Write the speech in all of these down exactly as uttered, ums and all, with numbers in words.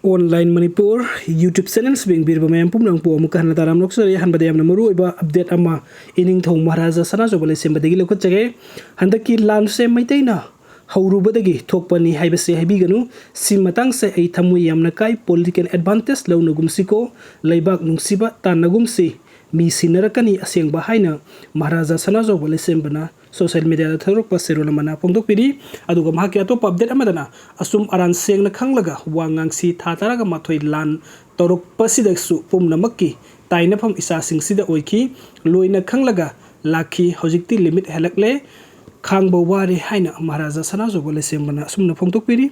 Online Manipur YouTube channel ꯁꯤꯕꯨ ꯌꯦꯡꯕꯤꯔꯤꯕ ꯃꯌꯥꯝ ꯄꯨꯝꯅꯃꯛꯄꯨ ꯑꯃꯨꯛꯀ ꯍꯟꯅ ꯇꯔꯥꯝꯅ ꯑꯣꯛꯆꯔꯤ꯫ ꯑꯍꯥꯟꯕꯗ ꯌꯥꯝꯅ ꯃꯔꯨ ꯑꯣꯏꯕ update ꯑꯃ ꯏꯅꯤꯡꯊꯧ ꯃꯍꯥꯔꯥꯖꯥ ꯁꯅꯥꯖꯧꯕ ꯂꯩꯁꯦꯝꯕꯗꯒꯤ ꯂꯧꯈꯠꯆꯒꯦ꯫ ꯍꯟꯗꯛꯀꯤ ꯂꯥꯟꯁꯦ ꯃꯩꯇꯩꯅ ꯍꯧꯔꯨꯕꯗꯒꯤ ꯊꯣꯛꯄꯅꯤ ꯍꯥꯏꯕꯁꯦ ꯍꯥꯏꯕꯤꯒꯅꯨ꯫ ꯁꯤ ꯃꯇꯥꯡꯁꯦ ꯑꯩ ꯊꯃꯣꯏ ꯌꯥꯝꯅ ꯀꯥꯏ꯫ Political advantage ꯂꯧꯅꯒꯨꯝꯁꯤꯀꯣ, ꯂꯩꯕꯥꯛ ꯅꯨꯡꯁꯤꯕ ꯇꯥꯟꯅꯒꯨꯝꯁꯤ꯫ ꯃꯤ ꯁꯤꯟꯅꯔꯛꯀꯅꯤ ꯑꯁꯦꯡꯕ ꯍꯥꯏꯅ ꯃꯍꯥꯔꯥꯖꯥ ꯁꯅꯥꯖꯧꯕ ꯂꯩꯁꯦꯝꯕꯅ social mediaꯗ ꯊꯥꯗꯣꯔꯛꯄ ꯆꯦꯔꯣꯜ ꯑꯃꯅ ꯐꯣꯡꯗꯣꯛꯄꯤꯔꯤ꯫ ꯑꯗꯨꯒ ꯃꯍꯥꯛꯀꯤ ꯑꯇꯣꯞꯄ update ꯑꯃꯗꯅ, ꯑꯆꯨꯝ ꯑꯔꯥꯟ ꯁꯦꯡꯅ ꯈꯪꯂꯒ ꯋꯥ ꯉꯥꯡꯁꯤ꯫ ꯊꯥ ꯇꯔꯥꯒ ꯃꯥꯊꯣꯏ ꯂꯥꯟ ꯇꯧꯔꯛꯄꯁꯤꯗꯁꯨ ꯄꯨꯝꯅꯃꯛꯀꯤ ꯇꯥꯏꯅꯐꯝ ꯏꯆꯥꯁꯤꯡꯁꯤꯗ ꯑꯣꯏꯈꯤ꯫ ꯂꯣꯏꯅ ꯈꯪꯂꯒ ꯂꯥꯛꯈꯤ꯫ ꯍꯧꯖꯤꯛꯇꯤ limit ꯍꯦꯜꯂꯛꯂꯦ꯫ ꯈꯥꯡꯕ ꯋꯥꯔꯦ ꯍꯥꯏꯅ ꯃꯍꯥꯔꯥꯖꯥ ꯁꯅꯥꯖꯧꯕ ꯂꯩꯁꯦꯝꯕꯅ ꯑꯁꯨꯝꯅ ꯐꯣꯡꯗꯣꯛꯄꯤꯔꯤ꯫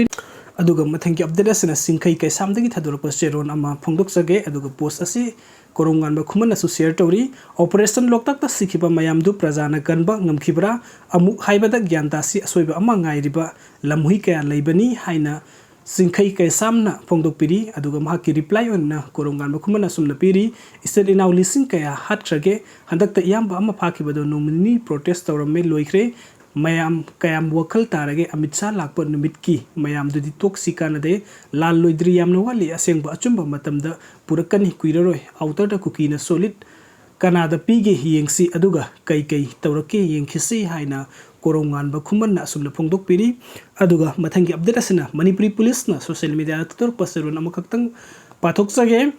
ꯑꯗꯨꯒ ꯃꯊꯪꯒꯤ update ꯑꯁꯤꯅ ꯆꯤꯡꯈꯩ ꯀꯩꯁꯥꯝꯗꯒꯤ ꯊꯥꯗꯣꯔꯛꯄ ꯆꯦꯔꯣꯜ ꯑꯃ ꯐꯣꯡꯗꯣꯛꯆꯒꯦ꯫ ꯑꯗꯨꯒ post ꯑꯁꯤ ꯀꯣꯔꯣꯝꯉꯥꯟꯕ ꯈꯨꯃꯟꯅꯁꯨ share ꯇꯧꯔꯤ꯫ Operation ꯂꯣꯛꯇꯥꯛꯇ ꯁꯤꯈꯤꯕ ꯃꯌꯥꯝꯗꯨ ꯄ꯭ꯔꯖꯥꯅ ꯀꯟꯕ ꯉꯝꯈꯤꯕ꯭ꯔꯥ? ꯑꯃꯨꯛ ꯍꯥꯏꯕꯗ ꯒ꯭ꯌꯥꯟ ꯇꯥꯁꯤ, ꯑꯁꯣꯏꯕ ꯑꯃ ꯉꯥꯏꯔꯤꯕ ꯂꯝꯍꯨꯏ ꯀꯌꯥ ꯂꯩꯕꯅꯤ ꯍꯥꯏꯅ ꯆꯤꯡꯈꯩ ꯀꯩꯁꯥꯝꯅ ꯐꯣꯡꯗꯣꯛꯄꯤꯔꯤ꯫ ꯑꯗꯨꯒ ꯃꯍꯥꯛꯀꯤ reply ꯑꯣꯏꯅ ꯀꯣꯔꯣꯝꯉꯥꯟꯕ ꯈꯨꯃꯟ ꯑꯁꯨꯝꯅ ꯄꯤꯔꯤ, "ꯏꯆꯤꯜ ꯏꯅꯥꯎ ꯂꯤꯁꯤꯡ ꯀꯌꯥ ꯍꯥꯠꯈ꯭ꯔꯒꯦ꯫ ꯍꯟꯗꯛꯇ ꯏꯌꯥꯝꯕ ꯑꯃ ꯐꯥꯈꯤꯕꯗꯣ ꯅꯣꯡꯃ ꯅꯤꯅꯤ protest ꯇꯧꯔꯝꯃꯦ, ꯂꯣꯏꯈ꯭ꯔꯦ꯫ ꯃꯌꯥꯝ ꯀꯌꯥꯝ ꯋꯥꯈꯜ ꯇꯥꯔꯒꯦ? ꯑꯃꯤꯠ ꯁꯥ ꯂꯥꯛꯄ ꯅꯨꯃꯤꯠꯀꯤ ꯃꯌꯥꯝꯗꯨꯗꯤ ꯇꯣꯛꯁꯤ, ꯀꯥꯟꯅꯗꯦ꯫ ꯂꯥꯜ ꯂꯣꯏꯗ꯭ꯔꯤ, ꯌꯥꯝꯅ ꯋꯥꯠꯂꯤ꯫ ꯑꯁꯦꯡꯕ ꯑꯆꯨꯝꯕ ꯃꯇꯝꯗ ꯄꯨꯔꯛꯀꯅꯤ, ꯀꯨꯏꯔꯔꯣꯏ꯫ Outerꯗ ꯀꯨꯀꯤꯅ solid ꯀꯅꯥꯗ ꯄꯤꯒꯦ ꯌꯦꯡꯁꯤ, ꯑꯗꯨꯒ ꯀꯩ ꯀꯩ ꯇꯧꯔꯛꯀꯦ ꯌꯦꯡꯈꯤꯁꯤ" ꯍꯥꯏꯅ ꯀꯣꯔꯣꯝꯉꯥꯟꯕ ꯈꯨꯃꯟꯅ ꯑꯁꯨꯝꯅ ꯐꯣꯡꯗꯣꯛꯄꯤꯔꯤ꯫ ꯑꯗꯨꯒ ꯃꯊꯪꯒꯤ update ꯑꯁꯤꯅ ꯃꯅꯤꯄꯨꯔꯤ ꯄꯨꯂꯤꯁꯅ social mediaꯗ ꯊꯥꯗꯣꯔꯛꯄ ꯆꯦꯔꯣꯜ ꯑꯃꯈꯛꯇꯪ ꯄꯥꯊꯣꯛꯆꯒꯦ꯫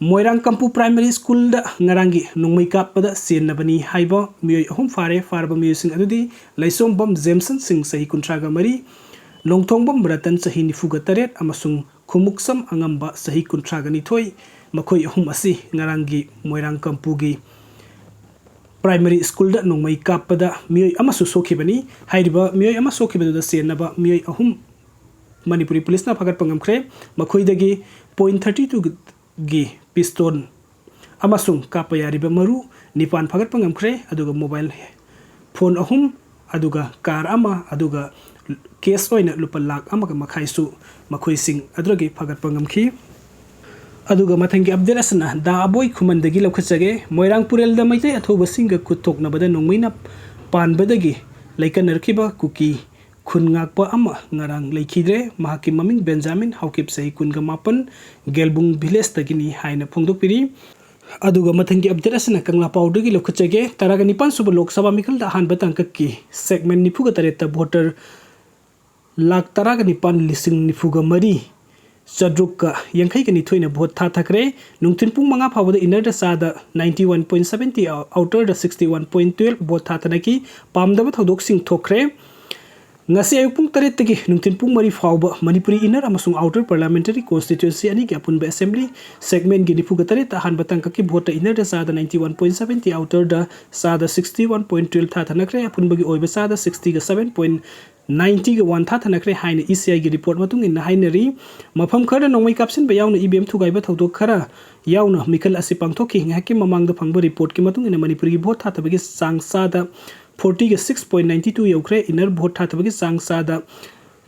ꯃꯣꯏꯔꯥꯡ ꯀꯝꯄꯨ Primary Schoolꯗ ꯉꯔꯥꯡꯒꯤ ꯅꯣꯡꯃꯩ ꯀꯥꯞꯄꯗ ꯆꯦꯟꯅꯕꯅꯤ ꯍꯥꯏꯕ ꯃꯤꯑꯣꯏ ꯑꯍꯨꯝ ꯐꯥꯔꯦ꯫ ꯐꯥꯔꯕ ꯃꯤꯑꯣꯏꯁꯤꯡ ꯑꯗꯨꯗꯤ ꯂꯩꯁꯣꯝꯕꯝ ꯖꯦꯝꯁꯟ ꯁꯤꯡ, ꯆꯍꯤ ꯀꯨꯟꯊ꯭ꯔꯥꯒ ꯃꯔꯤ, ꯂꯣꯡꯊꯣꯡꯕꯝ ꯔꯇꯟ, ꯆꯍꯤ ꯅꯤꯐꯨꯒ ꯇꯔꯦꯠ, ꯑꯃꯁꯨꯡ ꯈꯨꯃꯨꯛꯁꯝ ꯑꯉꯝꯕ, ꯆꯍꯤ ꯀꯨꯟꯊ꯭ꯔꯥꯒ ꯅꯤꯊꯣꯏ, ꯃꯈꯣꯏ ꯑꯍꯨꯝ ꯑꯁꯤ ꯉꯔꯥꯡꯒꯤ ꯃꯣꯏꯔꯥꯡ ꯀꯝꯄꯨꯒꯤ Primary Schoolꯗ ꯅꯣꯡꯃꯩ ꯀꯥꯞꯄꯗ ꯃꯤꯑꯣꯏ ꯑꯃꯁꯨ ꯁꯣꯛꯈꯤꯕꯅꯤ꯫ ꯍꯥꯏꯔꯤꯕ ꯃꯤꯑꯣꯏ ꯑꯃ ꯁꯣꯛꯈꯤꯕꯗꯨꯗ ꯆꯦꯟꯅꯕ ꯃꯤꯑꯣꯏ ꯑꯍꯨꯝ ꯃꯅꯤꯄꯨꯔꯤ ꯄꯨꯂꯤꯁꯅ ꯐꯥꯒꯠꯄ ꯉꯝꯈ꯭ꯔꯦ꯫ ꯃꯈꯣꯏꯗꯒꯤ point thirty twoꯒꯤ pistol ꯑꯃꯁꯨꯡ ꯀꯥꯞꯄ ꯌꯥꯔꯤꯕ ꯃꯔꯨ ꯅꯤꯄꯥꯟ ꯐꯥꯒꯠꯄ ꯉꯝꯈ꯭ꯔꯦ꯫ ꯑꯗꯨꯒ mobile phone ꯑꯍꯨꯝ, ꯑꯗꯨꯒ car ꯑꯃ, ꯑꯗꯨꯒ cash ꯑꯣꯏꯅ ꯂꯨꯄꯥ ꯂꯥꯈ ꯑꯃꯒ ꯃꯈꯥꯏꯁꯨ ꯃꯈꯣꯏꯁꯤꯡ ꯑꯗꯨꯗꯒꯤ ꯐꯥꯒꯠꯄ ꯉꯝꯈꯤ꯫ ꯑꯗꯨꯒ ꯃꯊꯪꯒꯤ update ꯑꯁꯤꯅ ꯗꯥ ꯑꯕꯣꯏ ꯈꯨꯃꯟꯗꯒꯤ ꯂꯧꯈꯠꯆꯒꯦ꯫ ꯃꯣꯏꯔꯥꯡ ꯄꯨꯔꯦꯜꯗ ꯃꯩꯇꯩ ꯑꯊꯧꯕꯁꯤꯡꯒ ꯈꯨꯠ ꯊꯣꯛꯅꯕꯗ ꯅꯣꯡꯃꯩꯅ ꯄꯥꯟꯕꯗꯒꯤ ꯂꯩꯀꯠꯅꯔꯛꯈꯤꯕ ꯀꯨꯀꯤ ꯈꯨꯟ ꯉꯥꯛꯄ ꯑꯃ ꯉꯔꯥꯡ ꯂꯩꯈꯤꯗ꯭ꯔꯦ꯫ ꯃꯍꯥꯛꯀꯤ ꯃꯃꯤꯡ ꯕꯦꯟꯖꯥꯃꯤꯟ ꯍꯥꯎꯀꯤꯞ, ꯆꯍꯤ ꯀꯨꯟꯒ ꯃꯥꯄꯟ, ꯒꯦꯜꯕꯨꯡ ꯚꯤꯂꯦꯖꯇꯒꯤꯅꯤ ꯍꯥꯏꯅ ꯐꯣꯡꯗꯣꯛꯄꯤꯔꯤ꯫ ꯑꯗꯨꯒ ꯃꯊꯪꯒꯤ ꯑꯞꯗꯦꯠ ꯑꯁꯤꯅ ꯀꯪꯂꯥ ꯄꯥꯎꯗꯒꯤ ꯂꯧꯈꯠꯆꯒꯦ꯫ ꯇꯔꯥꯒ ꯅꯤꯄꯥꯟ ꯁꯨꯕ ꯂꯣꯛ ꯁꯚꯥ ꯃꯤꯈꯜꯗ ꯑꯍꯥꯟꯕ ꯇꯥꯡꯀꯛꯀꯤ ꯁꯦꯒꯃꯦꯟ ꯅꯤꯐꯨꯒ ꯇꯔꯦꯠꯇ ꯚꯣꯇꯔ ꯂꯥꯈ ꯇꯔꯥꯒ ꯅꯤꯄꯥꯟ ꯂꯤꯁꯤꯡ ꯅꯤꯐꯨꯒ ꯃꯔꯤ ꯆꯥꯇ꯭ꯔꯨꯛꯀ ꯌꯥꯡꯈꯩꯒ ꯅꯤꯊꯣꯏꯅ ꯚꯣꯠ ꯊꯥꯊꯈ꯭ꯔꯦ꯫ ꯅꯨꯡꯊꯤꯜ ꯄꯨꯡ ꯃꯉꯥ ꯐꯥꯎꯕꯗ ꯏꯟꯅꯔꯗ ꯆꯥꯗ ninety one point seventy, ꯑꯥꯎꯇꯔꯗ sixty one point twelve vote ꯊꯥꯊꯅꯈꯤ꯫ ꯄꯥꯝꯗꯕ ꯊꯧꯗꯣꯛꯁꯤꯡ ꯊꯣꯛꯈ꯭ꯔꯦ꯫ ꯉꯁꯤ ꯑꯌꯨꯛ ꯄꯨꯡ ꯇꯔꯦꯠꯇꯒꯤ ꯅꯨꯡꯊꯤꯜ ꯄꯨꯡ ꯃꯔꯤ ꯐꯥꯎꯕ ꯃꯅꯤꯄꯨꯔꯤ ꯏꯟꯅꯔ ꯑꯃꯁꯨꯡ ꯑꯥꯎꯇꯔ ꯄꯥꯔꯂꯤꯌꯥꯃꯦꯟꯇꯔꯤ ꯀꯣꯟꯁꯇꯤꯇ꯭ꯌꯨꯑꯦꯟꯁꯤ ꯑꯅꯤꯒꯤ ꯑꯄꯨꯟꯕ ꯑꯦꯁꯦꯝꯕ꯭ꯂꯤ ꯁꯦꯒꯃꯦꯟꯒꯤ ꯅꯤꯐꯨꯒ ꯇꯔꯦꯠꯇ ꯑꯍꯥꯟꯕ ꯇꯥꯡꯀꯛꯀꯤ ꯚꯣꯠꯇ ꯏꯟꯅꯔꯗ ꯆꯥꯗ ninety one point seventy, ꯑꯥꯎꯇꯔꯗ ꯆꯥꯗ sixty one point twelve ꯊꯥꯊꯅꯈ꯭ꯔꯦ꯫ ꯑꯄꯨꯟꯕꯒꯤ ꯑꯣꯏꯕ ꯆꯥꯗ sixty seven point ninety one ꯊꯥꯊꯅꯈ꯭ꯔꯦ ꯍꯥꯏꯅ ꯏ ꯁꯤ ꯑꯥꯏꯒꯤ ꯔꯤꯄꯣꯔꯠ ꯃꯇꯨꯡ ꯏꯟꯅ ꯍꯥꯏꯅꯔꯤ꯫ ꯃꯐꯝ ꯈꯔꯗ ꯅꯣꯡꯃꯩ ꯀꯥꯞꯁꯤꯟꯕ ꯌꯥꯎꯅ ꯏ ꯚꯤ ꯑꯦꯝ ꯊꯨꯒꯥꯏꯕ ꯊꯧꯗꯣꯛ ꯈꯔ ꯌꯥꯎꯅ ꯃꯤꯈꯜ ꯑꯁꯤ ꯄꯥꯡꯊꯣꯛꯈꯤ꯫ ꯉꯥꯏꯍꯥꯛꯀꯤ ꯃꯃꯥꯡꯗ ꯐꯪꯕ ꯔꯤꯄꯣꯔꯠꯀꯤ ꯃꯇꯨꯡ ꯏꯟꯅ ꯃꯅꯤꯄꯨꯔꯒꯤ ꯚꯣꯠ ꯊꯥꯊꯕꯒꯤ ꯆꯥꯡ ꯆꯥꯗ fortyꯒ six point ninety two ꯌꯧꯈ꯭ꯔꯦ꯫ ꯏꯟꯅꯔ ꯚꯣꯠ ꯊꯥꯊꯕꯒꯤ ꯆꯥꯡ ꯆꯥꯗ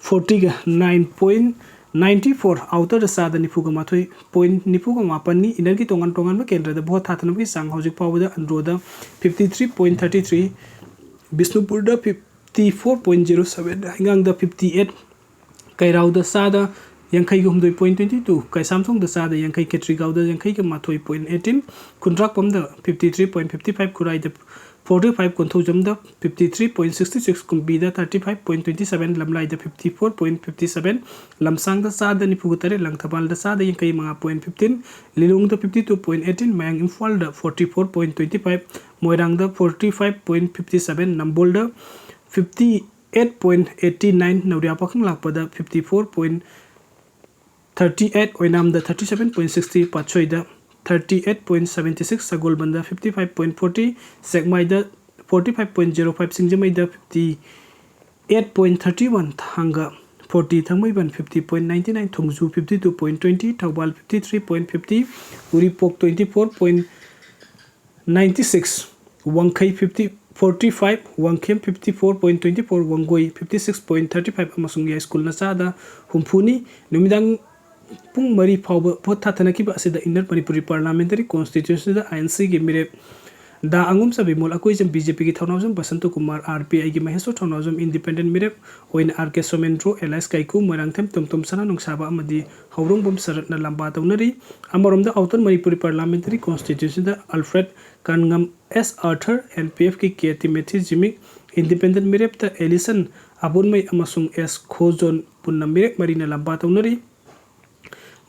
fortyꯒ nine point ninety four, ꯑꯥꯎꯇꯔꯗ ꯆꯥꯗ ꯅꯤꯐꯨꯒ ꯃꯥꯊꯣꯏ point ꯅꯤꯐꯨꯒ ꯃꯥꯄꯟꯅꯤ꯫ ꯏꯟꯅꯔꯒꯤ ꯇꯣꯉꯥꯟ ꯇꯣꯉꯥꯟꯕ ꯀꯦꯟꯗ꯭ꯔꯗ ꯚꯣꯠ ꯊꯥꯊꯅꯕꯒꯤ ꯆꯥꯡ ꯍꯧꯖꯤꯛ ꯐꯥꯎꯕꯗ ꯑꯟꯗ꯭ꯔꯣꯗ fifty three point thirty three, ꯕꯤꯁꯅꯨꯄꯨꯔꯗ fifty four point zero seven, ꯍꯩꯉꯥꯡꯗ fifty eight, ꯀꯩꯔꯥꯎꯗ ꯆꯥꯗ ꯌꯥꯡꯈꯩꯒ ꯍꯨꯝꯗꯣꯏ point twenty two, ꯀꯩꯁꯥꯝꯊꯣꯡꯗ ꯆꯥꯗ ꯌꯥꯡꯈꯩ, ꯈꯦꯇ꯭ꯔꯤꯒꯥꯎꯗ ꯌꯥꯡꯈꯩꯒ ꯃꯥꯊꯣꯏ point eighteen, ꯈꯨꯟꯗ꯭ꯔꯥꯛꯄꯝꯗ fifty three point fifty five, ꯈꯨꯔꯥꯏꯗ forty five, ꯀꯣꯟꯊꯧꯖꯝꯗ fifty three point sixty six, ꯀꯨꯝꯕꯤꯗ thirty five point twenty seven, ꯂꯝꯂꯥꯏꯗ fifty four point fifty seven, ꯂꯝꯁꯥꯡꯗ ꯆꯥꯗ ꯅꯤꯐꯨꯒ ꯇꯔꯦꯠ, ꯂꯪꯊꯕꯥꯜꯗ ꯆꯥꯗ ꯌꯥꯡꯈꯩ ꯃꯉꯥ point fifteen, ꯂꯤꯂꯣꯡꯗ fifty two point eighteen, ꯃꯌꯥꯡ ꯏꯝꯐꯥꯜꯗ forty four point twenty five, ꯃꯣꯏꯔꯥꯡꯗ forty five point fifty seven, ꯅꯝꯕꯣꯜꯗ fifty eight point eighty nine, ꯅꯧꯔꯤꯌꯥ ꯄꯥꯈꯪ ꯂꯥꯛꯄꯗ fifty four point thirty eight, ꯑꯣꯏꯅꯥꯝꯗ thirty seven point sixty, ꯄꯥꯠꯁꯣꯏꯗ thirty eight point seventy six, ꯁꯒꯣꯜꯕꯟꯗ fifty five point forty, ꯁꯦꯛꯃꯥꯏꯗ forty five point zero five, ꯁꯤꯡꯖꯃꯩꯗ fifty eight point thirty one, ꯊꯥꯡꯒ forty, ꯊꯥꯡꯃꯩꯕꯟ fifty point ninety nine, ꯊꯣꯡꯖꯨ fifty two point twenty, Thoubal fifty three point fifty, ꯎꯔꯤꯄꯣꯛ twenty four point ninety six, ꯋꯥꯡꯈꯩ fifty, forty five, Wangkhem fifty four point twenty four, Wangoi fifty six point thirty five ꯑꯃꯁꯨꯡ ꯌꯥꯏꯁ꯭ꯀꯨꯜꯅ ꯆꯥꯗ ꯍꯨꯝꯐꯨꯅꯤ꯫ ꯅꯨꯃꯤꯗꯥꯡ ꯄꯨꯡ ꯃꯔꯤ ꯐꯥꯎꯕ vote ꯊꯥꯊꯅꯈꯤꯕ ꯑꯁꯤꯗ inner Manipuri parliamentary ꯀꯣꯟꯁꯇꯤꯇ꯭ꯌꯨꯑꯦꯟꯁꯤꯗ ꯑꯥꯏ ꯑꯦꯟ ꯁꯤꯒꯤ ꯃꯤꯔꯦꯞ ꯗꯥ ꯑꯉꯨꯝꯆꯥ ꯕꯤꯃꯣꯜ, ꯑꯀꯣꯏꯖꯝ ꯕꯤ ꯖꯦ ꯄꯤꯒꯤ ꯊꯧꯅꯥꯎꯖꯝ ꯕꯁꯟꯇ ꯀꯨꯃꯥꯔ, ꯑꯥꯔ ꯄꯤ ꯑꯥꯏꯒꯤ ꯃꯍꯦꯁꯣꯔ ꯊꯧꯅꯥꯎꯖꯝ, ꯏꯟꯗꯤꯄꯦꯟꯗꯦꯟ ꯃꯤꯔꯦꯞ ꯑꯣꯏꯅ R K Somendro, alias Kaiku, Moirangthem Tomtom, ꯁꯅꯥ ꯅꯨꯡꯁꯥꯕ ꯑꯃꯗꯤ ꯍꯧꯔꯣꯡꯕꯝ ꯁꯔꯠꯅ ꯂꯝꯕꯥ ꯇꯧꯅꯔꯤ꯫ ꯑꯃꯔꯣꯝꯗ ꯑꯥꯎꯇꯔ ꯃꯅꯤꯄꯨꯔꯤ ꯄꯥꯔꯂꯥꯃꯦꯟꯇꯔꯤ ꯀꯣꯟꯁꯇꯤꯇ꯭ꯌꯨꯟꯁꯤꯗ Alfred Kanngam, S Arthur, N P ꯑꯦꯐꯀꯤ ꯀꯦ ꯇꯤꯃꯦꯊꯤ ꯖꯤꯃꯤꯛ, ꯏꯟꯗꯤꯄꯦꯟꯗꯦꯟ ꯃꯤꯔꯦꯞꯇ ꯑꯦꯂꯤꯁꯟ ꯑꯕꯣꯟꯃꯩ ꯑꯃꯁꯨꯡ ꯑꯦꯁ ꯈꯣꯖꯣꯟ ꯄꯨꯟꯅ ꯃꯤꯔꯦꯞ ꯃꯔꯤꯅ ꯂꯝꯕꯥ ꯇꯧꯅꯔꯤ꯫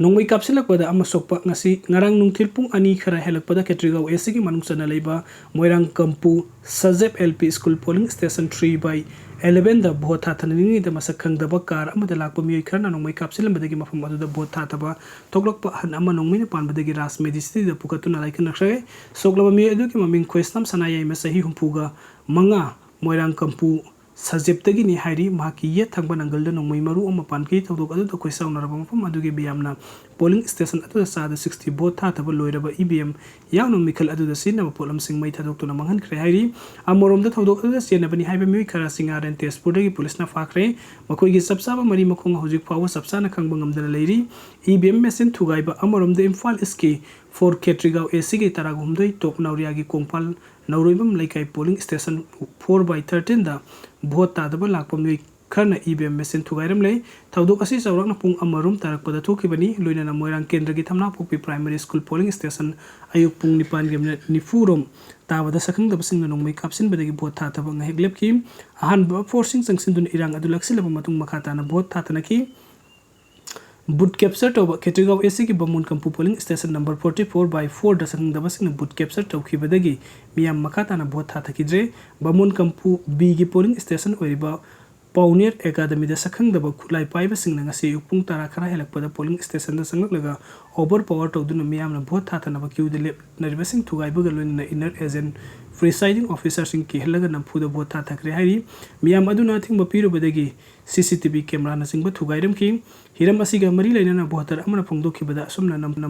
ꯅꯣꯡꯃꯩ ꯀꯥꯞꯁꯤꯜꯂꯛꯄꯗ ꯑꯃ ꯁꯣꯛꯄ꯫ ꯉꯁꯤ ꯉꯔꯥꯡ ꯅꯨꯡꯊꯤꯜ ꯄꯨꯡ ꯑꯅꯤ ꯈꯔ ꯍꯦꯜꯂꯛꯄꯗ ꯈꯦꯇ꯭ꯔꯤꯒꯥꯎ ꯑꯦ ꯁꯤꯒꯤ ꯃꯅꯨꯡ ꯆꯟꯅ ꯂꯩꯕ Moirang Kampu Sajeb L P school polling station three by ꯑꯦꯂꯦꯚꯦꯟꯗ ꯚꯣꯠ ꯊꯥꯊꯅꯔꯤꯉꯩꯗ ꯃꯁꯛ ꯈꯪꯗꯕ ꯀꯥꯔ ꯑꯃꯗ ꯂꯥꯛꯄ ꯃꯤꯑꯣꯏ ꯈꯔꯅ ꯅꯣꯡꯃꯩ ꯀꯥꯞꯁꯤꯜꯂꯝꯕꯗꯒꯤ ꯃꯐꯝ ꯑꯗꯨꯗ ꯚꯣꯠ ꯊꯥꯊꯕ ꯊꯣꯛꯂꯛꯄ ꯑꯍꯟ ꯑꯃ ꯅꯣꯡꯃꯩꯅ ꯄꯥꯟꯕꯗꯒꯤ ꯔꯥꯖ ꯃꯦꯗꯤꯁꯤꯇꯤꯗ ꯄꯨꯈꯠꯇꯨꯅ ꯂꯥꯏꯀꯠꯅꯈ꯭ꯔꯦ꯫ ꯁꯣꯛꯂꯕ ꯃꯤꯑꯣꯏ ꯑꯗꯨꯒꯤ ꯃꯃꯤꯡ ꯈꯣꯏꯁꯅꯥꯝ ꯁꯅꯥꯌꯥꯏꯃ, ꯆꯍꯤ ꯍꯨꯝꯐꯨꯒ ꯃꯉꯥ, ꯃꯣꯏꯔꯥꯡ ꯀꯝꯄꯨ ꯁꯖꯦꯞꯇꯒꯤꯅꯤ ꯍꯥꯏꯔꯤ꯫ ꯃꯍꯥꯛꯀꯤ ꯌꯦꯠ ꯊꯪꯕ ꯅꯪꯒꯜꯗ ꯅꯣꯡꯃꯩ ꯃꯔꯨ ꯑꯃ ꯄꯥꯟꯈꯤ꯫ ꯊꯧꯗꯣꯛ ꯑꯗꯨꯗ ꯈꯣꯏꯁꯥꯎꯅꯔꯕ ꯃꯐꯝ ꯑꯗꯨꯒꯤ ꯃꯤꯌꯥꯝꯅ ꯄꯣꯂꯤꯡ ꯁ꯭ꯇꯦꯁꯟ ꯑꯗꯨꯗ ꯆꯥꯗ ꯁꯤꯛꯁꯇꯤ ꯚꯣꯠ ꯊꯥꯗꯕ ꯂꯣꯏꯔꯕ ꯏ ꯚꯤ ꯑꯦꯝ ꯌꯥꯎꯅ ꯃꯤꯈꯜ ꯑꯗꯨꯗ ꯁꯤꯖꯤꯟꯅꯕ ꯄꯣꯠꯂꯝꯁꯤꯡ ꯃꯩ ꯊꯥꯗꯣꯛꯇꯨꯅ ꯃꯥꯡꯍꯟꯈ꯭ꯔꯦ ꯍꯥꯏꯔꯤ꯫ ꯑꯃꯔꯣꯝꯗ ꯊꯧꯗꯣꯛ ꯑꯗꯨꯗ ꯆꯦꯟꯅꯕꯅꯤ ꯍꯥꯏꯕ ꯃꯤꯑꯣꯏ ꯈꯔ ꯆꯤꯡꯉꯥꯔꯦꯟ ꯇꯦꯖꯄꯨꯔꯗꯒꯤ ꯄꯨꯂꯤꯁꯅ ꯐꯥꯈ꯭ꯔꯦ꯫ ꯃꯈꯣꯏꯒꯤ ꯆꯞ ꯆꯥꯕ ꯃꯔꯤ ꯃꯈꯣꯡ ꯍꯧꯖꯤꯛ ꯐꯥꯎꯕ ꯆꯞ ꯆꯥꯅ ꯈꯪꯕ ꯉꯝꯗꯅ ꯂꯩꯔꯤ꯫ ꯏ ꯚꯤ ꯑꯦꯝ ꯃꯦꯆꯤꯟ ꯊꯨꯒꯥꯏꯕ꯫ ꯑꯃꯔꯣꯝꯗ ꯏꯝꯐꯥꯜ ꯏꯁꯀꯤ ꯐꯣꯔ ꯈꯦꯇ꯭ꯔꯤꯒꯥꯎ ꯑꯦ ꯁꯤꯒꯤ ꯇꯔꯥꯍꯨꯝꯗꯣꯏ ꯇꯣꯞ ꯅꯥꯎꯔꯤꯌꯥꯒꯤ Kongpal Naoroibam Leikai polling station four by ꯊꯥꯔꯇꯤꯟꯗ ꯚꯣꯠ ꯊꯥꯗꯕ ꯂꯥꯛꯄ ꯃꯤꯑꯣꯏ ꯈꯔꯅ ꯏ ꯚꯤ ꯑꯦꯝ ꯃꯦꯆꯤꯟ ꯊꯨꯒꯥꯏꯔꯝꯂꯦ꯫ ꯊꯧꯗꯣꯛ ꯑꯁꯤ ꯆꯥꯎꯔꯥꯛꯅ ꯄꯨꯡ ꯑꯃꯔꯣꯝ ꯇꯥꯔꯛꯄꯗ ꯊꯣꯛꯈꯤꯕꯅꯤ꯫ ꯂꯣꯏꯅꯅ ꯃꯣꯏꯔꯥꯡ ꯀꯦꯟꯗ꯭ꯔꯒꯤ ꯊꯝꯅꯥꯄꯣꯛꯄꯤ ꯄ꯭ꯔꯥꯏꯃꯥꯔꯤ ꯁ꯭ꯀꯨꯜ ꯄꯣꯂꯤꯡ ꯁ꯭ꯇꯦꯁꯟ ꯑꯌꯨꯛ ꯄꯨꯡ ꯅꯤꯄꯥꯟꯒꯤ ꯃꯤꯅꯠ ꯅꯤꯐꯨꯔꯣꯝ ꯇꯥꯕꯗ ꯁꯛꯈꯪꯗꯕꯁꯤꯡꯅ ꯅꯣꯡꯃꯩ ꯀꯥꯞꯁꯤꯟꯕꯗꯒꯤ ꯚꯣꯠ ꯊꯥꯗꯕ ꯉꯥꯏꯍꯥꯛ ꯂꯦꯞꯈꯤ꯫ ꯑꯍꯥꯟꯕ ꯐꯣꯔꯁꯁꯤꯡ ꯆꯪꯁꯤꯟꯗꯨꯅ ꯏꯔꯥꯡ ꯑꯗꯨ ꯂꯥꯛꯁꯤꯜꯂꯕ ꯃꯇꯨꯡ ꯃꯈꯥ ꯇꯥꯅ ꯚꯣꯠ ꯊꯥꯗꯅꯈꯤ꯫ ꯕꯨꯠ ꯀꯦꯞꯆꯔ ꯇꯧꯕ꯫ ꯈꯦꯇ꯭ꯔꯤꯒꯥꯎ ꯑꯦ ꯁꯤꯒꯤ Bamon Kampu polling station number forty four by ꯐꯣꯔꯗ ꯁꯛꯈꯪꯗꯕꯁꯤꯡꯅ ꯕꯨꯠ ꯀꯦꯞꯆꯔ ꯇꯧꯈꯤꯕꯗꯒꯤ ꯃꯤꯌꯥꯝ ꯃꯈꯥ ꯇꯥꯅ ꯚꯣꯠ ꯊꯥꯊꯈꯤꯗ꯭ꯔꯦ꯫ ꯕꯥꯃꯣꯟ ꯀꯝꯄꯨ ꯕꯤꯒꯤ ꯄꯣꯂꯤꯡ ꯁ꯭ꯇꯦꯁꯟ ꯑꯣꯏꯔꯤꯕ ꯄꯥꯎꯅꯦꯔ ꯑꯦꯀꯥꯗꯃꯤꯗ ꯁꯛꯈꯪꯗꯕ ꯈꯨꯠꯂꯥꯏ ꯄꯥꯏꯕꯁꯤꯡꯅ ꯉꯁꯤ ꯑꯌꯨꯛ ꯄꯨꯡ ꯇꯔꯥ ꯈꯔ ꯍꯦꯜꯂꯛꯄꯗ ꯄꯣꯂꯤꯡ ꯁ꯭ꯇꯦꯁꯟꯗ ꯆꯪꯂꯛꯂꯒ ꯑꯣꯚꯔ ꯄꯥꯋꯔ ꯇꯧꯗꯨꯅ ꯃꯤꯌꯥꯝꯅ ꯚꯣꯠ ꯊꯥꯊꯅꯕ ꯀ꯭ꯌꯨꯗ ꯂꯦꯞꯅꯔꯤꯕꯁꯤꯡ ꯊꯨꯒꯥꯏꯕꯒ ꯂꯣꯏꯅꯅ ꯏꯟꯅꯔ ꯑꯦꯖꯦꯟ, ꯄ꯭ꯔꯤꯁꯥꯏꯗꯤꯡ ꯑꯣꯐꯤꯁꯥꯔꯁꯤꯡ ꯀꯤꯍꯜꯂꯒ ꯅꯝꯐꯨꯗ ꯚꯣꯠ ꯊꯥꯊꯈ꯭ꯔꯦ ꯍꯥꯏꯔꯤ꯫ ꯃꯤꯌꯥꯝ ꯑꯗꯨꯅ ꯑꯊꯤꯡꯕ ꯄꯤꯔꯨꯕꯗꯒꯤ ꯁꯤ ꯁꯤ ꯇꯤ ꯚꯤ ꯀꯦꯃꯦꯔꯥꯅꯆꯤꯡꯕ ꯊꯨꯒꯥꯏꯔꯝꯈꯤ꯫ ꯍꯤꯔꯝ ꯑꯁꯤꯒ ꯃꯔꯤ ꯂꯩꯅꯅ ꯚꯣꯇꯔ ꯑꯃꯅ ꯐꯣꯡꯗꯣꯛꯈꯤꯕꯗ ꯑꯁꯨꯝꯅ ꯅꯝ-, ꯅꯝ-,